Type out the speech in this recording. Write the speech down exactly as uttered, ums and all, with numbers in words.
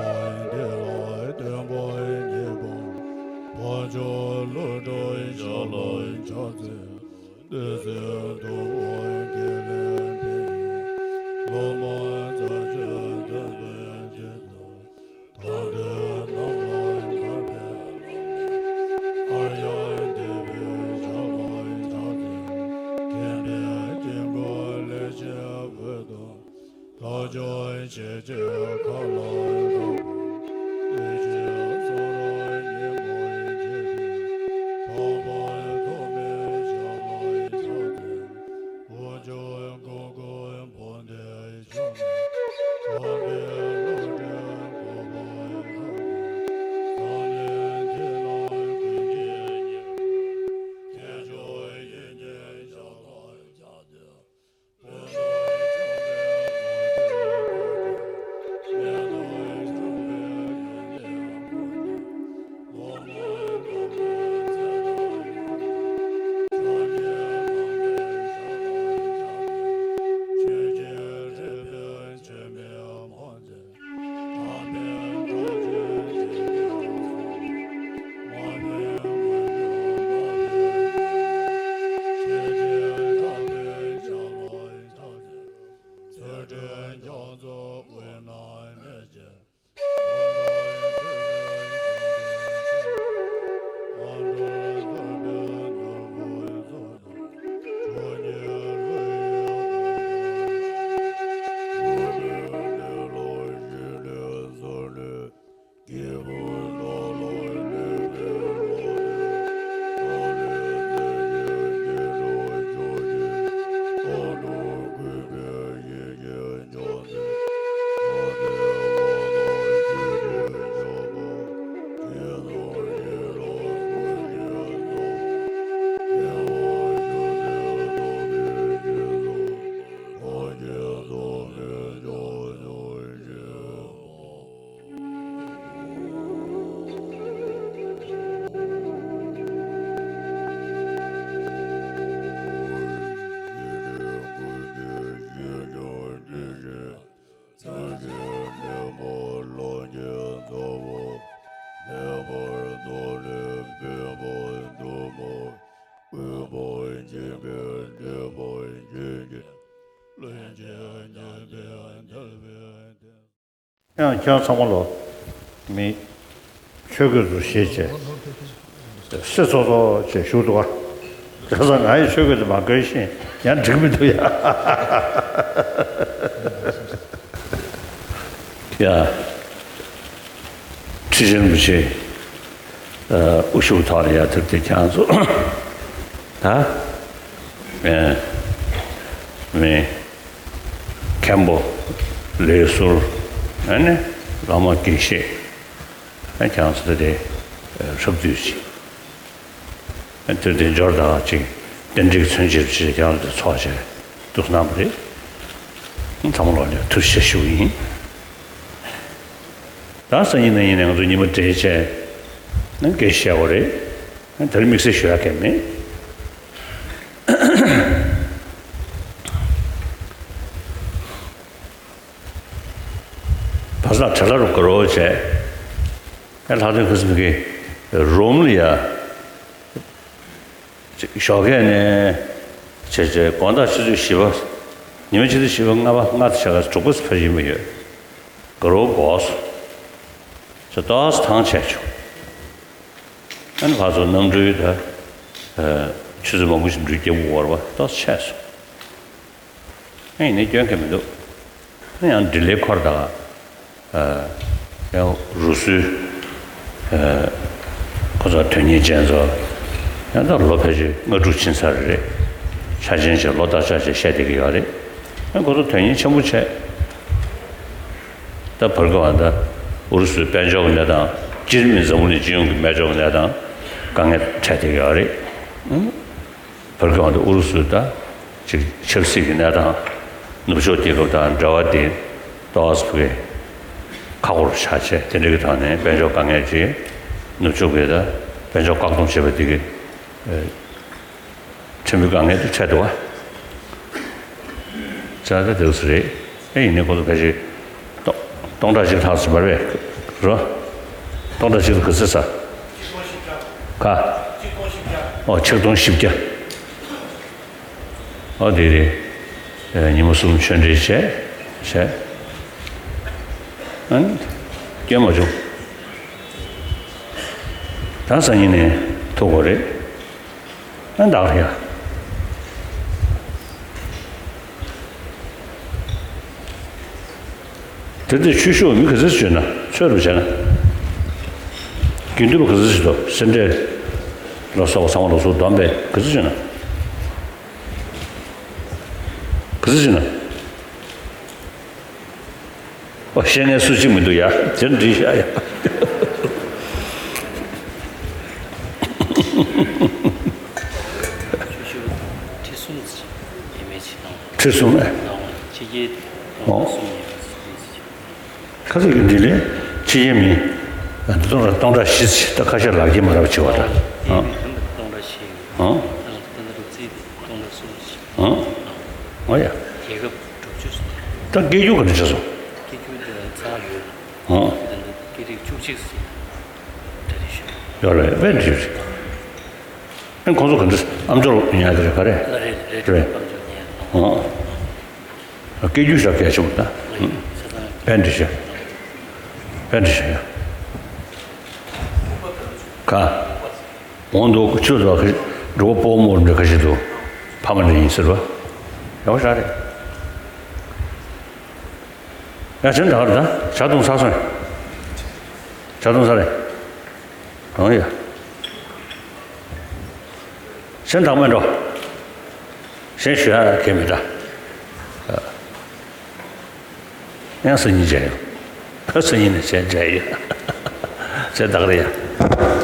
འདི་ལ་སྟོན་པ་ཉིད་པ། འཕགས་མཆོག་ཀླུ་སྒྲུབ་ཞབས་ལ་ཕྱག་འཚལ། བདུད་རྩི་ལྟ་བུ་དགེ་ལེགས་པའི། སློབ་མ་རྩ་བཅུ་ཐོབ་པའི་ཆེད་དུ། མཐའ་འདུལ་རྣམས་ལ་མཁས་པའི་བླ་མ། ཨཱརྱ་དེ་བའི་ཞབས་ལ་ཕྱག་འཚལ། མཁྱེན་པའི་དཀྱིལ་འཁོར་ལས་བྱེད་འོད་དུ། ལྷ་ཆོས་ཤེས་བྱའི་མཁའ་ལ་འགྲོ་བ། བདེ་གཤེགས་ས་ར་ཉི་མ་ཡི་ཞབས་ལ་ཕྱག་འཚལ། དབང་ཕྱུག་ཀུན་དགའ་བོ་དྷི་ཞབས་ལ། དམ་པའི་བླ་རྒྱལ་འགོག་པ་ཐོབ་པའི། ས་གནས་འདི་ན་ཀུན་གྱི་རྙེད་པའི། མཁས་མཆོག་ཡིད་བཞིན་ཞབས་ལ་ཕྱག་འཚལ། ཡང་ཁྱེད་ཚང་མ་ལོ། མི་ཆོས་གོས་ཚོ་ཞེས་བྱས། སེ་ཚོ་ཚོ་བྱས་བཞུགས་འདུག་ག། བྱས་ཙང་ང་ཡི་ཆོས་གོས་དེ་མ་གོན་ཞིང་ཡང་འགྲིག་མི་འདུག་ཡ། ཡ། ཁྲི་ཆེན་རིན་པོ་ཆེ། དབུ་བཞུགས་ཐོག་ལ་ཡ་ཐུབ་སྟེ་ཁྱེད་ཚོ། ད། མི། མི། མཁན་པོ། ལས་ཟུར། ཨ་ནི། བླ་མ་དགེ་བཤེས། ཨ་ཁྱེད་ཚོ་དེ་རབ་དུས་ཅི། ཨ་དེ་དེ་འབྱོར་དང་ཅིག་གདན་འདྲེན་མཚོན་བྱེད་ཅིག་ཁྱེད་ཚོ་དེ་ཚོགས་བྱས་འདུག་གནང་བ་རེད། ཚང་མ་ལོ་ནས་ཐུགས་རྗེ་ཆེ་ཞུ་གི་ཡིན། ད་སང་ཉིན་གནངས་ཉིན་ནས་ང་ཚོ་ཉི་མ་སྦྲེལ་བྱས་ན་དགེ་བཤེས་བྱ་དགོས་རེད། ཨ་དེར་དམིགས་བསལ་ཞུ་ཡ་གང་མེད། བར་ལ་བྲེལ་ལ་རུ་དགའ་རོགས་བྱས། ཨེ་ལྷག་དོན་ཁ་སང་གི་རོམ་ལ་ཡ། ཞོགས་ཀས་ནས་བྱས་བྱས་དགོང་དག་ཆུ་ཚོད་བཞི་པ། ཉི་མ་ཆུ་ཚོད་བཞི་པ་ལྔ་པ་ལྔ་དང་ཕྱེད་ཀ་དྲུག་པ་ཕར་ཡིན་པ་ཡོད། དགའ་རོགས་སྒུགས་སོང་། ཅེས་ཏོག་ཙམ་ཐང་ཆད་བྱུང་། ཨ་ནི་ཕར་ཚུར་གནམ་གྲུའི་ད་ཆུ་ཚོད་མང་པོ་ཞིག་འགྲུལ་སྐྱེལ་དགོས་པ་ཏོག་ཙམ་ཆད་སོང་། ཨ་ཡིན་ནའི་སྐྱོན་གང་མི་འདུག་ཨ་ཡང་འབྲི་ལྷེ་འཁོར་དང་། ཨ་ཡང་རུ་སུའི་ཨ་ཁོ་ཚོ་དོན་གཉེར་ཅན་ཚོ། ཡང་ད་ལོ་ཕལ་ཆེར་ལྔ་དྲུག་ཕྱིན་ཚར་རེད། ཆ་ཅན་ཞིག་ལོ་བསྟར་ཆགས་ཅིག་བཤད་བསྡད་ཀྱི་ཡོད་རེད། ཡང་ཁོ་ཚོ་དོན་གཉེར་ཆེན་པོ་བྱས། ད་བར་སྐབས་ཨ་ད་ཨུ་རུ་སུའི་དཔལ་འབྱོར་གྱི་གནས་སྟངས། སྤྱིར་མི་འཛམ་བུ་གླིང་སྤྱི་ཡོངས་ཀྱི་དཔལ་འབྱོར་གྱི་གནས་སྟངས་དཀའ་ངལ་འཕྲད་བསྡད་ཀྱི་ཡོད་རེད། བར་སྐབས་འདི་ཨུ་རུ་སུ་ད་ཅིག་ཆབ་སྲིད་ཀྱི་གནས་སྟངས། ནུབ་ཕྱོགས་རྒྱལ་ཁབ་དང་འབྲེལ་བ་དེ་ཏོག་ཙམ་གི་ཁག་པོར་ཆགས་བྱས། དེ་འདྲ་གི་ཐོག་ནས་དཔལ་འབྱོར་དཀའ་ངལ་ཅིག་ནུབ་ཕྱོགས་ཀྱིས་ད་དཔལ་འབྱོར་བཀག་སྡོམ་བྱས་པ་དེ་གི་ཨེ་ཕྲན་བུ་དཀའ་ངལ་དེ་འཕྲད་འདུག་བ། ཅག་ད་དེ་ཚོ་རེད། ཨེ་ཡིན་ནའི་ཁོ་ཚོ་ཕལ་ཆེར་སྟོང་སྟོང་ཕྲག་གཅིག་ལྷག་ཙམ་མ་རེད། རོ། སྟོང་ཕྲག་གཅིག་ལ་ག་ཚོད་ཟ། ག་ཨོ་ཆིག་སྟོང་བཞི་བརྒྱ། ཨོ་དེ་རེད། ཉི་མ་གསུམ་ཆོས་འབྲེལ་བྱས་བྱས། ཨ་ནི་སྐྱོན་མ་བྱུང་། ད་སང་ཉིན་ནས་ཐུག་དགོས་རེད། ཨ་བདག་ཡ། དེ་དུས་ཆོས་ཞུ་བ་མི་ག་ཚོད་བྱོན་ན་ཚོད་རུ་བྱས་ན། དགེ་འདུན་པ་ག་ཚོད་ཅིག་འདུག་སེ་འབྲས་ལ་སོགས་པ་ཚང་མ་ལ་སོགས་བསྡོམས་པས་ག་ཚོད་བྱོན་ན། ག་ཚོད་བྱོན་ན། ཨོ་བཤད་མཁན་སུ་གཅིག་མི་འདུག་ཡ། དེ་འདྲི་བཞག་ཡ། ཁྲི་གསུམ་ཡས་མས་ཅིག་དང་། ཁྲི་གསུམ་ཨེ། ཕྱི་རྒྱལ་ཨོ། གསུམ་ཡས་མས་ཅིག་ཁ་ཚིག་གི་འདི་ལས་ཕྱི་རྒྱལ་མི་སྟོང་ཕྲག་སྟོང་ཕྲག་བཞི་ཅིག་ད་ཁ་ཤས་ལག་ཁྱེར་མ་རག་བྱེད་པ་འདྲ། ཨེ་ཨ་མི་ད་སྟོང་ཕྲག་བཞི་ཡོད། ཨ་ད་ད་ད་རུ་རྩིས་སྟོང་ཕྲག་གསུམ་ཅིག་ཨ་ཨོ་ཡ། རྒྱལ་ཁབ་དྲུག་ཅུ་སོང་། ད་སྐད་སྒྱུར་ག་འདྲ་བྱས་སོང་། སྐད་སྒྱུར་དེ་ཚར་ཡོད། ཨ་ད་ད་སྐད་རིགས་བཅུ་གཅིག་ཅིག་གྲ་སྒྲིག་ཞུ། ཡོད་རེད་དཔེ་འདྲ་ཞིག་རེད། ཨེ་ཁོང་ཚོ་ག་འདྲ་ཨམ་ཅོག་ཉན་གི་རེད་ག་རེད། ལ་རེད་རེད་རེད། ཨམ་ཅོག་ཉན་ཨ་སྐད་སྒྱུར་ཞབས་སྐད་ཆུང་ད། ཨེ་ཆ་ཚང་དཔེ་འདྲ་ཞིག་དཔེ་འདྲ་ཞིག་ཡ། ག་འོང་འདུག་ཁྱོད་ཚོ་ག་འགྲོ་བ་སྤོ་མོར་འདྲ་ག་ཞིག་འདུག་ཕ་མ་འདྲ་ཡིན་ཟེར་བ། ཡག་པོ་ཞེ་དྲག་རེད། ཡ་གཞན་ད་ག་རེད་ད་ཇ་འཐུང་ཚར་སོང་། ཇ་འཐུང་ཚར་རེད། གང་ཡ། གཞན་དག་མེད་འགྲོ། གཞན་ཞུ་ཡ་གལ་མེད་ད། ཡང་སང་ཉིན་མཇལ་ཡོང་། ཕ་སང་ཉིན་ནས་གཞན་མཇལ་ཡོང་། གཞན་དག་རེད་ཡ།